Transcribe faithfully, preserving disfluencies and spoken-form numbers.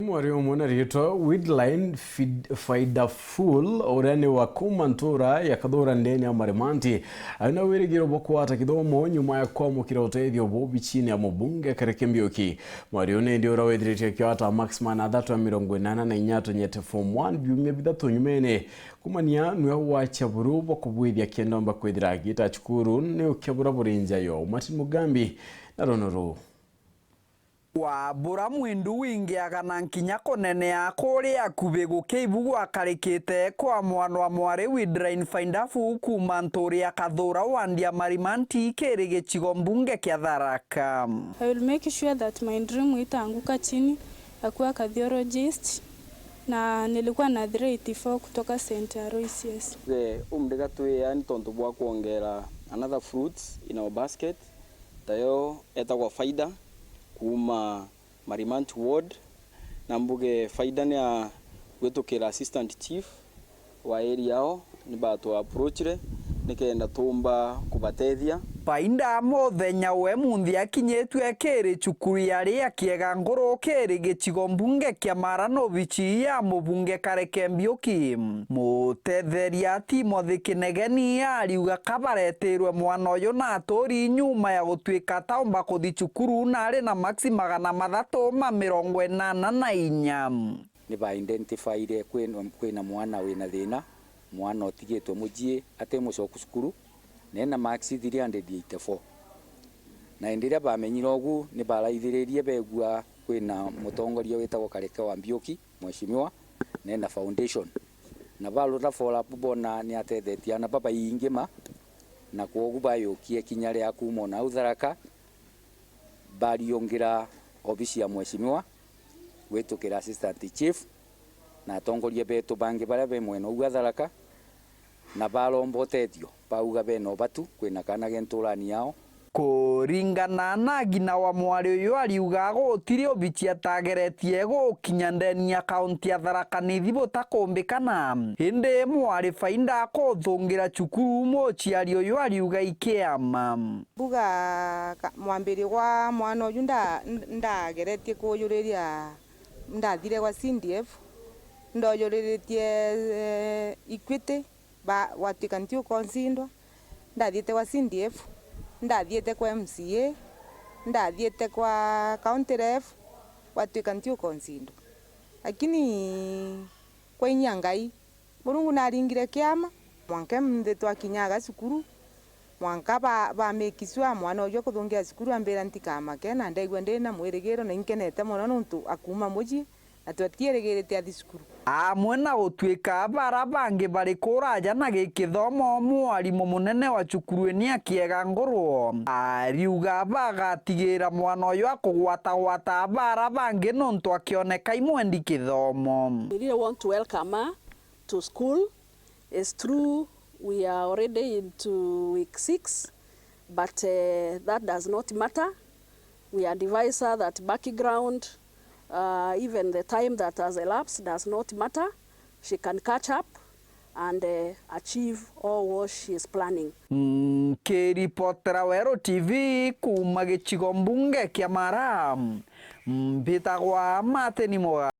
Mwari umwe na riitwa Widline Fid-, Faidaful, uria ni wa kuuma ntuura ya Kathura ndene ya Marimanti, aina wirigiro bwa kwata kithomo nyuma ya kwamukira utethio bwa obichini ya mubunge Kareke Mbiuki. Mwari uyu nindi uria withiritie akiwata max magana athatu na mirongo inana na inya atunyete form one biumia bithatu nyumene, kumania nwe wacha buru bwa kubwithia kenda omba kwithira agita cukuru ni ukia bura buri nja yo. Martin Mugambi na rono ruu. Kwabura mwindu wingiaga na nkinya kunenea kuria akubi gukia ibu gwakarikite kwa mwana wa mwari Widline Faindafu kuuma ntuuri ya Kathura wandi ya Marimanti kiri gicigo mbunge kia Tharaka. I will make sure that my dream itaanguka chini ya kuwa cardiologist, na nilikuwa na three eighty-four kutoka Saint Aloysius. The umdiga twi yani tontu bwa kwongera another fruits in our basket, tayo etagwa Faida kuuma Marimanti Ward, na mbuge Faida ni a gwitukira assistant chief wa area yao, ni batu approachire nikenda tumba kubatethia. Faida muthenya we munthi akinyitue kiri cukuru ya ria kiega nguru kiri gicigo mbunge kia Mara na obichi ya mubunge Kareke Mbiuki. Mutetheria Timothy Kinegeni ariuga kabaretirwe mwana uyu na aturi nyuma ya gutuika ataumba kuthi cukuru na ari na maksi magana mathatu ma mirongo inana na inya. Ni ba identifyire kwina, kwina mwana wina thina, mwana utigitwe mucii ati mucoku cukuru, na ena maksi three hundred eighty-four. Na indi riria bamenyire ugu, ni baraithiririe begua kwina mutongoria witagwa Kareke wa Mbiuki, Mheshimiwa, na ena foundation. Na barora follow up bona ni atethetie ana babaingi ma, na kwogu bayukie kinya ria kuuma o nau Tharaka, bariungira obisi ya Mheshimiwa, gwitukira assistant chief, na atongoria betu bangi baria be mwena uu wa Tharaka, na baromba utethio, bauga bena ubatu kwina kaana ge nturani yao. Kuringana na ngina wa mwari uyu, ariuga gutiri ubichi atageretie gukinya ndeni ya kaunti ya Tharaka Nithi butakumbikana. Indi mwari Faida akuthungira cukuru, muciari uyu ariuga ikiama. Mbuga ka-, mwambirio gwa mwana uyu nda-, ndageretie kujuriria, ndathire gwa C D F, ndojuriritie, eh, Equity, ba-, gwatuika ntiukoncindwa, ndathiite gwa C D F, ndathiite kwa M C A, ndathiite kwa county ref, gwatuika ntiukoncindwa. Lakini kwa inya Ngai, Murungu naringire kiama, mwanka munthi twakinyaga cukuru, mwanka ba, ba make sure mwana uju akuthungira cukuru ambira ntikamake, na ndaigua ndi na mwirigiro na inkenete mono nontu akuuma mucii, na twatiirigirite athi cukuru. Amwe na gutuika bara bangi bari kuraja na gikithomo, mwarimu munene wa cukuru ni akiega nguru, ariuga bagatigira mwana uyu akugwatagwata bara bangi nontu akioneka imwendi kithomo. We really want to welcome her to school. It's true we are already into week six, but, eh, that does not matter. We advise her that background, uh, even the time that has elapsed, does not matter. She can catch up and, eh, achieve all what she is planning. Nkiripotera Weru T V kuuma gicigo mbunge kia Mara, mbitagwa Martin Muga.